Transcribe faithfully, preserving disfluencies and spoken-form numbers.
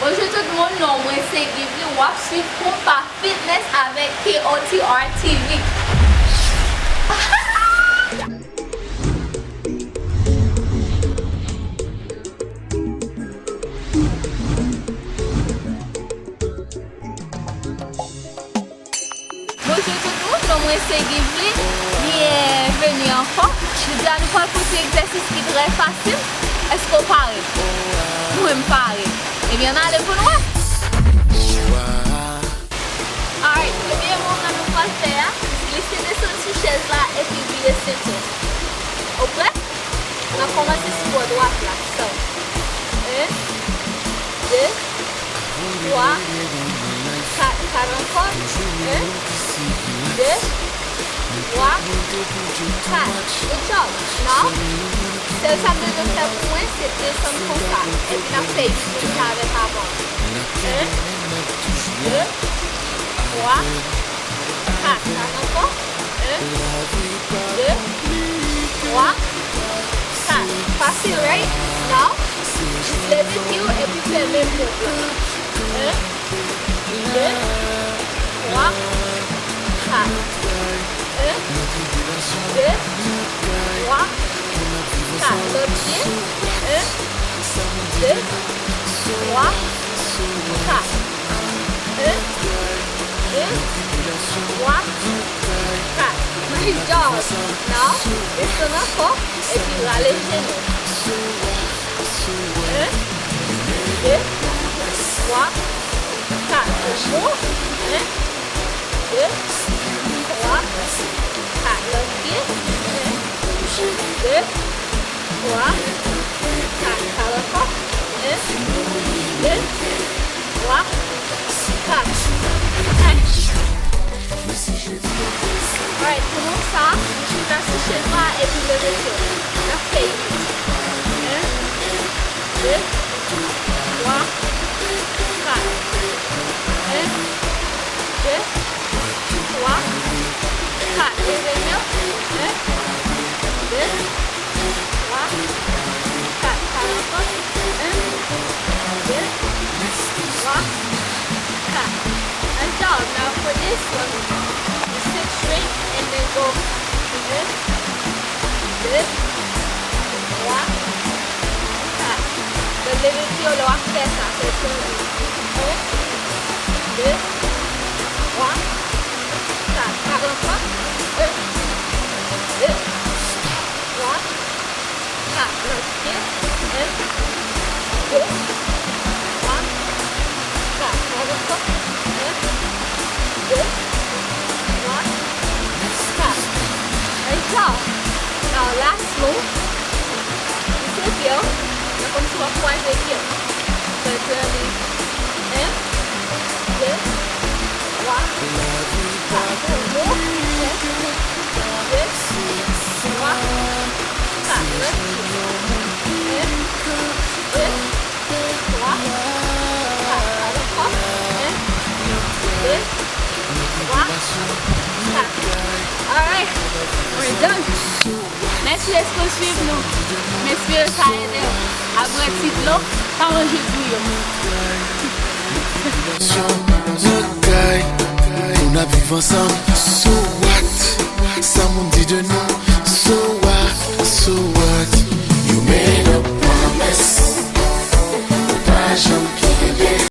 Bonjou tout moun, non mwen se Gively, w ap swiv Konpa Fitness avèk K O T R T V. Bonjou tout moun, non mwen se Gively. Byenveni ankò. Jodi a nou pral fè yon ti egzèsis ki trè fasil. Èske w pare? Mwen m pare. Ebyen, ann ale pou n wè. Alright, premye mouvman nou pral fè a, glise desann sou chèz la epi vire senti w. Ou prè? N ap kòmanse sou bò dwat la. So, en, de, twa, kat. Kat ankò. En, de, twa, kat. Good job. Now, sèl sa m bezwen fè pou mwen, se desann konsa. Epi n ap fè uit menm jan avèk avan. En, de, twa, kat. Kat ankò. En, de, twa, kat. Fasil, right? Now, jis leve pye w epi fè menm move la. En, de, twa, kat. En, de, twa, kat. Lòt pye. En, de, twa, kat. En, de, twa, kat. Good job. Now, desann ankò epi rale jenou. En, de, twa, kat. One more. En, de, twa, kat. Lòt pye. En, de, twa, kat. Kat ankò. En, de, twa, kat. Alright, pou nou sa, chita sou chèz la epi leve pye w. N ap fè uit. En, de, twa, kat. En, de, twa, kat. Leve pye w. En, de, twa, kat. Kat ankò. En, de, twa, kat. Nice job. Now for this one, you sit straight and then go. En, de, twa, kat. Lè w leve pye w, lè w ap fè sa, fè son ri. En, de, twa, kat. Kat ankò. En, de, twa, kat. Lòt pye. En, de, twa, kat. Kat ankò. En, de, twa, kat. Nice job. Now, last move. Lise pye w. Nan kòmsi w ap kwaze pye w. Fè l pran li. En, de, twa, kat. One more. En, de, twa, kat. Lòt pye. En, de, twa, kat. Ankò. En, de, twa, kat. Alright. We're done. Mèsi dèske w swiv nou. M espere sa ede w. Abwè ti dlo, pa manje bouyon. Nou kay, pou n ap viv ansanm. So what? Sa moun di de nou.